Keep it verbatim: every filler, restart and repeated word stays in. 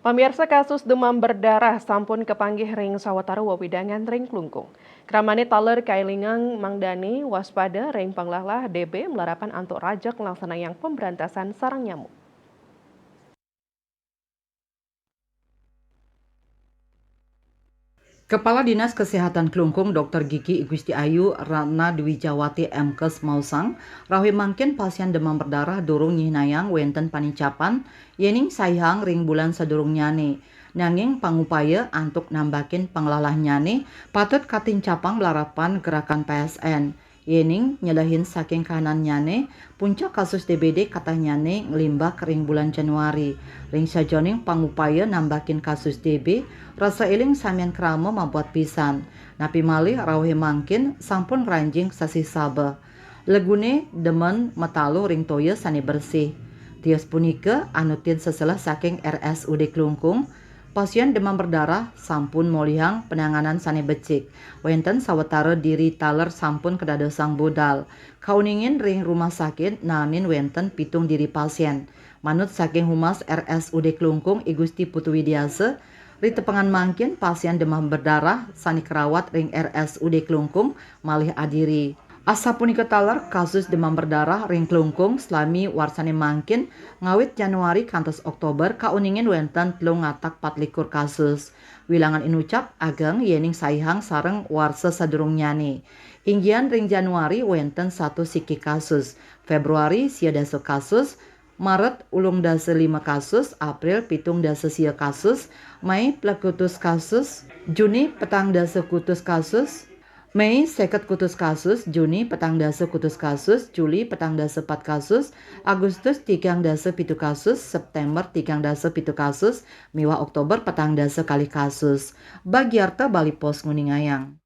Pamirsa, kasus demam berdarah sampun kepanggih ring sawetara wewidangan ring Klungkung. Kramane taler kaelingang mangdane waspada ring panglalah D B malarapan antuk rajeg nglaksanayang pemberantasan sarang nyamuk. Kepala Dinas Kesehatan Klungkung, Dokter Gigi Igusti Ayu Ratna Dwijawati, M Kes, maosang, rauh mangkin pasien demam berdarah durung nyihnayang wenten panincapan, yening saihang ring bulan sadurungnyane. Nanging pangupaya antuk nambakin panglalahnyane patut katincapang malarapan gerakan P S N. Yening nyelehin saking kahanannyane, puncak kasus D B D katahnyane nglimbak ring bulan Januari. Ring sajeroning pangupaya nambakin kasus D B, rasa eling samian krama mabuat pisan. Napi malih rauh mangkin sampun ngranjing sasih Saba. Legune demen mataluh ring toya sane bersih. Tios punika anutin seselah saking R S U D Klungkung, pasien demam berdarah sampun molihang penanganan sane becik. Wenten sawetara diri taler sampun kadadosang budal. Kauningin ring rumah sakit naenin wenten pitung diri pasien. Manut saking Humas R S U D Klungkung, I Gusti Putu Widiasa, ri tepengan mangkin pasien demam berdarah sane karawat ring R S U D Klungkung malih adiri. Asapunika taler, kasus demam berdarah ring Klungkung salami warsane mangkin, ngawit Januari kantos Oktober, kauningin wenten telung atak patlikur kasus. Wilangan inucap ageng yening saihang sareng warsa sadurungnyane. Inggihan ring Januari wenten satus siki kasus, Februari sia dasa kasus, Maret ulung dasa lima kasus, April pitung dasa sia kasus, Mei plekutus kasus, Juni petang dasa kutus kasus, Mei seket kutus kasus, Juni petang dasa kutus kasus, Juli petang dasa pat kasus, Agustus tigang dasa pitu kasus, September tigang dasa pitu kasus, miwah Oktober petang dasa kalih kasus. Bagiarta Bali Post nguningayang.